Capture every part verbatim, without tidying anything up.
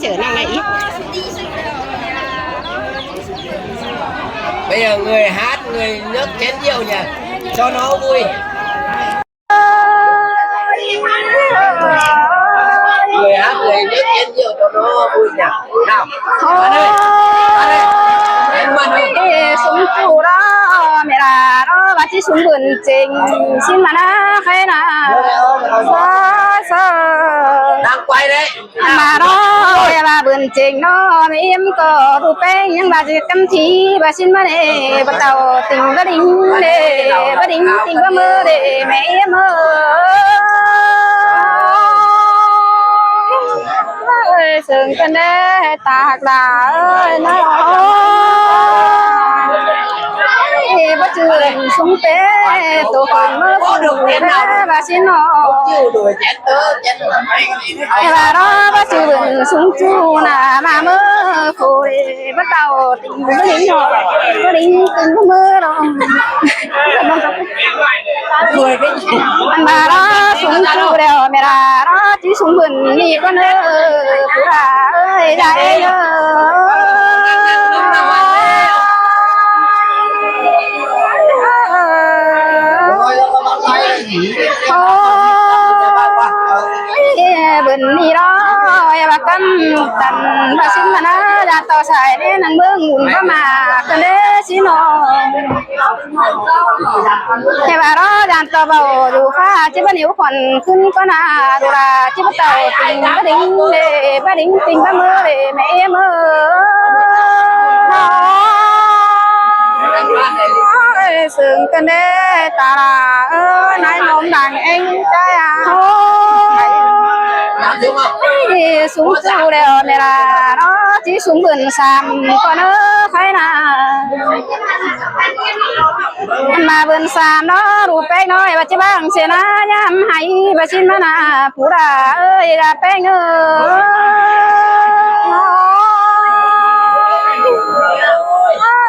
Chở nặng này ít. Bây giờ người hát, người nhấc chén rượu nhỉ, cho nó vui. Người hát, người nhấc chén rượu cho nó vui nhỉ. Nào. Ăn đi. Ăn đi. Ăn mặn đi. Ê, sung chu đó, mẹ là đó, bà chỉ sung bươn chêng, xin mà na, khai na. Đang quay đấy. Ăn mà đó, ê, bà bươn chêng đó, mẹ em có đủ peng, nhưng bà chỉ cắm thí, bà xin mà nè, bà tàu tỉnh bà đính nè, bà đính tỉnh bà mơ nè, mẹ em ơi. Ơi, sướng cân đê, tạc là ơi, nó. Ê, bà chư sung pê, tổ khổng mơ phủ, bà xin nó. Ê, bà đó, bà chư sung chu nả, mà mơ phủ, bà tàu tỉnh, bà đính nó, bà đính tỉnh bà mơ đó. Ăn bà đó, sung chu đeo, mẹ là đó, chỉ sung bươn đi con ơi, bà ơi, dạy ơi. Ôi, bươn đi đó, em bà cắm tần, bà xin mà nó, là tỏ sai nên năng bưng, bà mà, con đế xin nó. Ê, bà đó, dàn tỏ bảo, dù pha, chứ bà níu khuẩn khứng con à, dù là, chứ bà tàu tỉnh, bà đính, để, bà đính tỉnh, bà mơ, để mẹ em ơi. Ôi, sướng cân đê, ta là, ơ, nái nôm đằng anh, trai à. Ôi, sung chu đeo, mẹ là, nó, chỉ sung bươn sam, con ơi, khai na. Mà bươn sam nó, rủ pek nó, bà chứ bang, sẽ na, nhắm hay, bà xin mà na, phú đà ơi, đà pek ơi.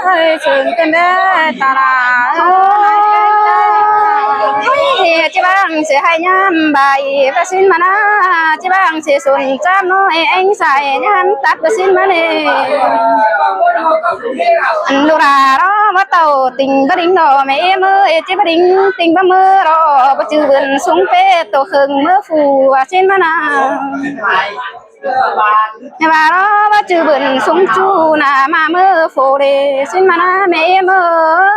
Ôi, sướng cân đê, ta là, ơi, chứ bang, sẽ hay nhắm bài, bà xin mà na, chứ bang, sẽ xuân chăm nó, anh sai nhắm tắt, bà xin mà nè. Lô ra đó, bà tàu tỉnh bà đính đó, mẹ em ơi, chứ bà đính tỉnh bà mơ đó, bà chư bươn sung pê, tổ khổng mơ phủ, bà xin mà na. Nhà bà đó, bà chư bươn sung chu nả, mà mơ phủ để, xin mà na, mẹ em ơi.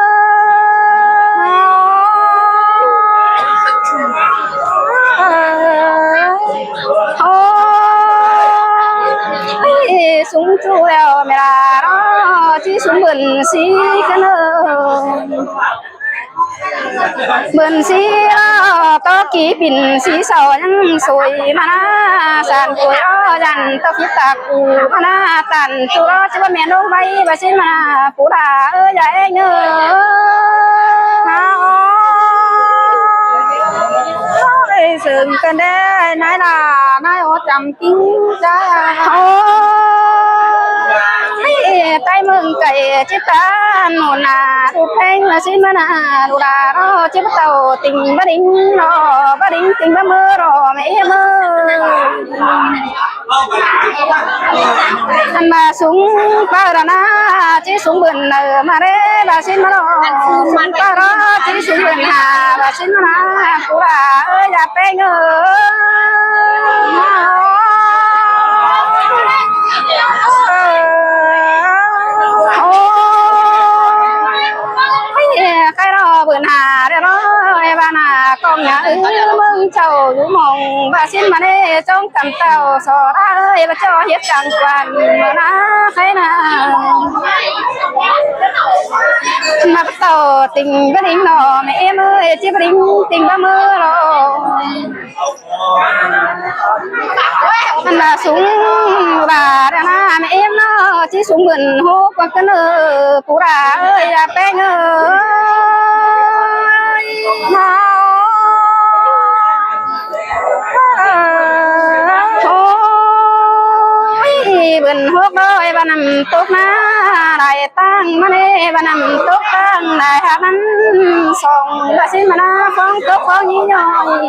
Ôi, sung chu đeo, mẹ là đó, chỉ sung bươn xí khăn ơi. Bươn xí đó, tó ký bìn xí sầu nhăng sôi mà na, sàn cuối đó, dàn tao phí tạc cù mà na, tàn chu đó, chứ bà mẹ nông vay, bà xin mà na, phú đà ơi, dạy anh ơi. Ôi, sướng cân đê, nái là, nái ô chăm kính ra. Ôi, tay mừng cày, chứ ta, nụ nà, rụp phanh là xin mà nà, rụp đà đó, chứ bắt tàu tỉnh, bà đính nó, bà đính tỉnh, bà mơ đó, mẹ mơ. Ăn mà sung, bà đó na, chứ sung bươn nở, mà rê, bà xin mà đó, sung bà đó, chứ sung bươn hà, bà xin mà nà, phú đà ơi, dạy peng ơi. Ôi, khai đó bươn hà, đê đó, ê, bà nà, con nhà ư, mừng châu, dú mong, bà xin mà nê, trong cắm tàu, so ra ơi, bà cho hiết căng quan, mà na, khai na. Mà bắt tàu tỉnh, bà đính nó, mẹ em ơi, chứ bà đính, tỉnh bà mơ đó. Ăn là súng bà đã na, mẹ em nó, chỉ súng bươn hô, quăng cân ơi, phú đà ơi, à, peng ơi. Ôi, bươn hô đôi, bà nằm tốt na, đại tăng mà nê, bà nằm tốt tăng, đại hạt năn, Song ꞌva ꞌsịn ꞌma ꞌná, phóng tốc phóng nhí nhoi.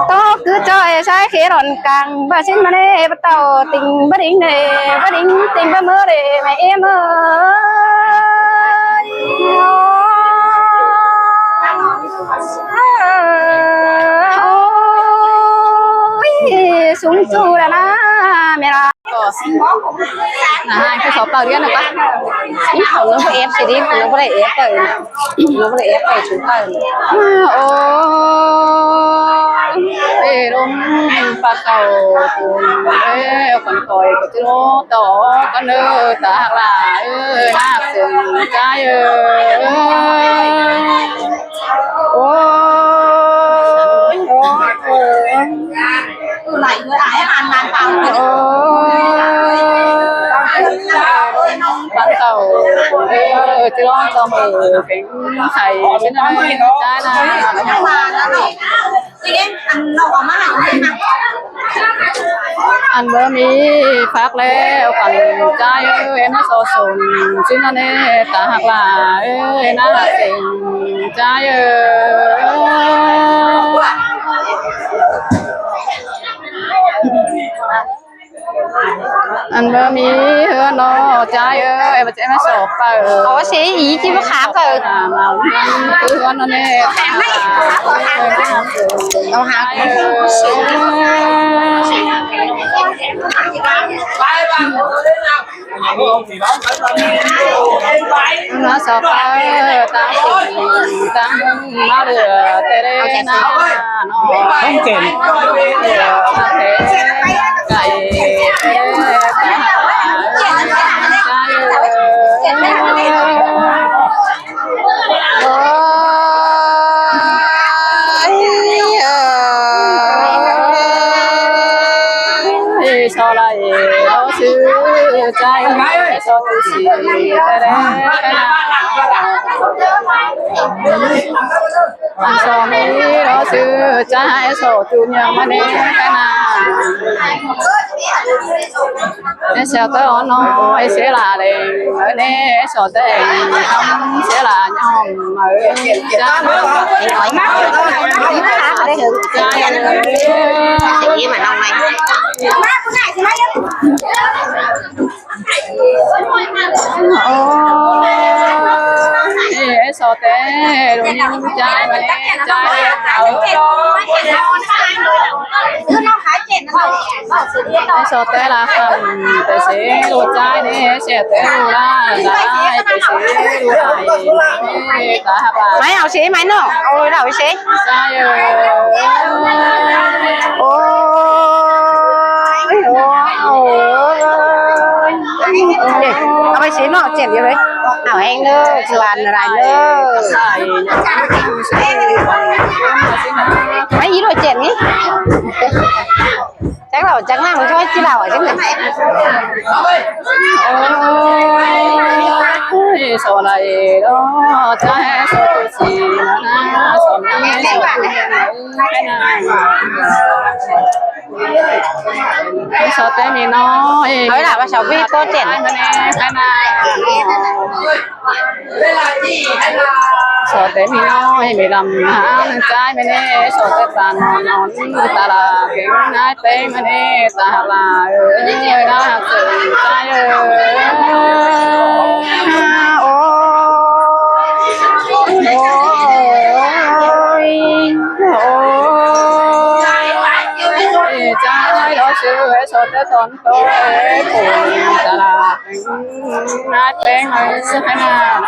Tốc cứ ꞌchoi sai khế đón cang, ꞌva ꞌsịn ꞌma ꞌnê, bắt tàu tỉnh bắt đính ꞌnê, bắt đính tỉnh bắt mơ đê, mẹ em ơi. Ôi, sung chu đà ná, mẹ đà. Ờ. Nả ꞌhại ꞌcọ sổ pau điên nả ꞌva. Ứm, khong ꞌnọng báu ép ꞌsịn đi, khong ꞌnọng báu đảy ép ꞌtẹ. Khong ꞌnọng báu đảy ép ꞌtẹ, sổ pau. Ơ, ơ, ê, ꞌlum pák cáu, ê, ꞌcốn khỏi ꞌcọ ꞌchư ꞌlống tó ꞌcốn ꞌnớ, ta ꞌhặc ꞌlạ, ơ, ꞌnạ sương ꞌchái ơi. Ôi, ôi, ôi. Ôi, pák cáu, ơ, ꞌchư ꞌlống tó ꞌmự kéng khay, ꞌchư ꞌnặn ꞌchái ꞌnạ. Ăn báu ꞌmí phák ꞌlẹo căn ꞌchái ơi, ꞌnạ sổ sung ꞌsịn ꞌnặn ê, ta ꞌhặc ꞌlạ ơi, ꞌnạ sương ꞌchái ơi. Ăn báu ꞌmí ꞌhướn ꞌnớ ꞌchái ơi, ꞌva ꞌchái ꞌmá sổ pau. Ơ, sế ꞌí ꞌchí ꞌmá khá pau. Cứ ꞌhướn ꞌnớ ꞌnê. Au hák. ꞌNạ sổ pau, ta tỉnh, ta ꞌmá lửa, tê rê ꞌnạ. Không chèn. Ôi, ơ. Ê, so lai, ơ, sư, chai, so, sư, si, tê rê, tê rê. Ăn so ꞌmí ꞌló sư ꞌchái so ꞌchu ꞌnhắng ꞌmá ꞌnê ꞌkhạy ꞌnạ. ꞌNé seo tớ ón ꞌnọ, ê sế lả lêng, ơ ꞌnê, ê so tớ ên, sế lả ꞌnhóm, ơ, ꞌchái ꞌnọ. Ê, ôi, ꞌchái ꞌnọ. Ôi, ê so té, ꞌlụk ꞌnhắng ꞌchái ꞌva ꞌnê, ꞌchái ꞌva. Ê so té ꞌlạ khăm, té sế ꞌlụk ꞌchái ꞌnê, sế té ꞌlụk ꞌlạ, ꞌlạ, té sế ꞌlụk ꞌlạ, ê, ta ꞌhặc ꞌlạ. Mai au sế, mai ꞌnọ, au đảo sế. Ôi, ôi, ôi. Ê, au ꞌvạy sế ꞌnọ, chẻn đi ꞌlới. Au ꞌhéng ꞌnớ, chư ăn lai ꞌnớ. Mai ꞌí ꞌlụk chẻn ꞌnị. Chắc là chắc là ꞌchí ꞌlạ chứ ꞌnị. Ôi, so lai đó, cha hé so tu si na, so na, so tu si na. So té ꞌmí ꞌnọ, ê. Ôi, là ꞌva so ꞌmí ꞌcọ chẻn. So té ꞌmí ꞌnọ, ê, ꞌmí lăm háng ꞌchái ꞌmí ꞌnê, so té ta ꞌnón ꞌnón, ta ꞌlạ kéng ꞌnái ꞌpéng ꞌmí ꞌnê, ta ꞌhặc ꞌlạ, ơ, ơ, ꞌnạ sương ꞌchái ơi. Ôi, ôi, ôi. Ê, ꞌchái ơi, ꞌló sư ơi, so té tón tó, ê, phung ta ꞌlạ, ꞌnái ꞌpéng ơi, ꞌhạy ꞌnạ.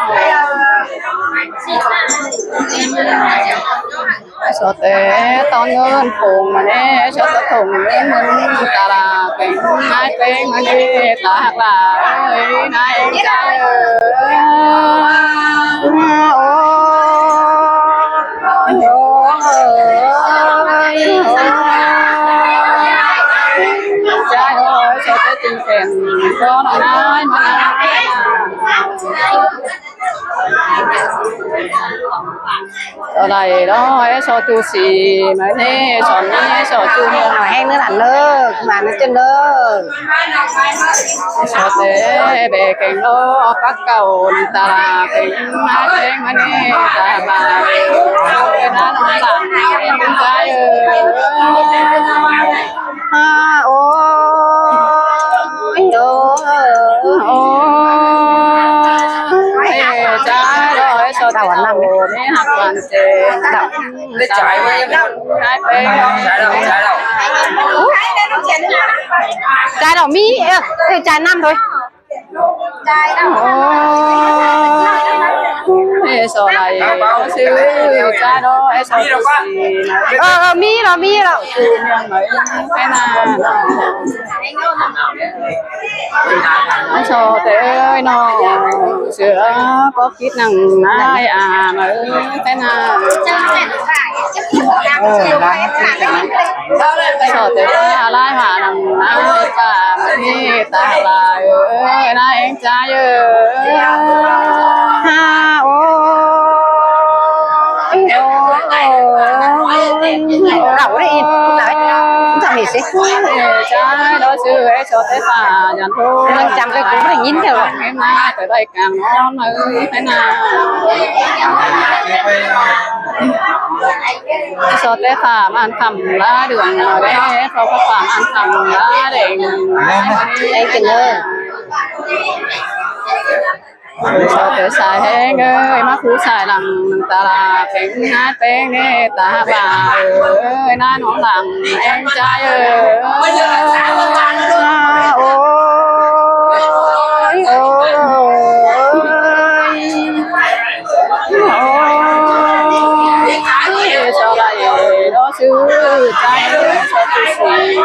So té tón ꞌngớn phung ꞌmá ꞌnê, so té phung ꞌngớn ta ꞌlạ, ꞌnái ꞌpéng ꞌmí ꞌnê, ta ꞌhặc ꞌlạ, ơi, ꞌnái ꞌchái ơi. Ôi, ôi, ôi. ꞋChái ơi, so té tinh thần, so ꞌnọ ꞌnái ꞌmá. Sau đảy đó, ê, sau ꞌchu si, ꞌmá ꞌnị, sau ꞌnị, sau ꞌchu ꞌnị, ꞌhéng ꞌnớ ꞌnặn ꞌnớ, ꞌmá ꞌnớ ꞌchớ ꞌnớ. Sau bể kéng đó, pác cảu, ta la, kéng ꞌmá, kéng ꞌmá ꞌnị, ta la, ê, ꞌnán ꞌnọng lăng, ê, ꞌchái ơi. A, ô, ô, ô. Ê, ꞌchái đó, ê, sau đảy ꞌnặn ꞌnị, ꞌhặc ꞌvan ꞌchớ. Đảy. ꞌChái đỏ ꞌmí, ê, ê, ꞌchái ꞌnặn thôi. Ô, ê, sau đảy, ê, sư, ê, ꞌchái đó, ê, sau ꞌchu si. Ơ, ơ, ꞌmí ꞌló, ꞌmí ꞌló. Ê, ꞌnặn. Sau té ơi ꞌnọ, sư ꞌcọ kít ꞌnặn ꞌnái a, ꞌmá ơi, té ꞌnặn. Sau té ꞌphạ lai ꞌmá ꞌnặn ꞌnái ꞌphạ, ꞌmá ꞌnị ta la, ê, ꞌnái ꞌhéng ꞌchái ơi. Ha, ô. Ôi, ôi, ôi. Đau đấy, đau đấy. Không sao hề xí. Ê, ꞌchái đó sư, ê, sau té ꞌphạ, nhắn thôi. Đang chăm cái cũng phải nhìn theo. Em na, cái bài càng ngon mà, ơi, thế nào. Sau té ꞌphạ ꞌmắn khăm lá đường, ê, sau ꞌphạ ꞌmắn khăm lá đèn. Ê, kính ơi. Sau té sai ꞌhéng ơi, ꞌmá khu sai lăng, ta la, kéng ꞌnán téng ꞌnị, ta la, ơi, ꞌnán ꞌnọng lăng, ꞌhéng ꞌchái ơi. Ôi, ôi, ôi. Ôi, sau đảy, đó sư, ꞌchái ơi, sau ꞌchu si.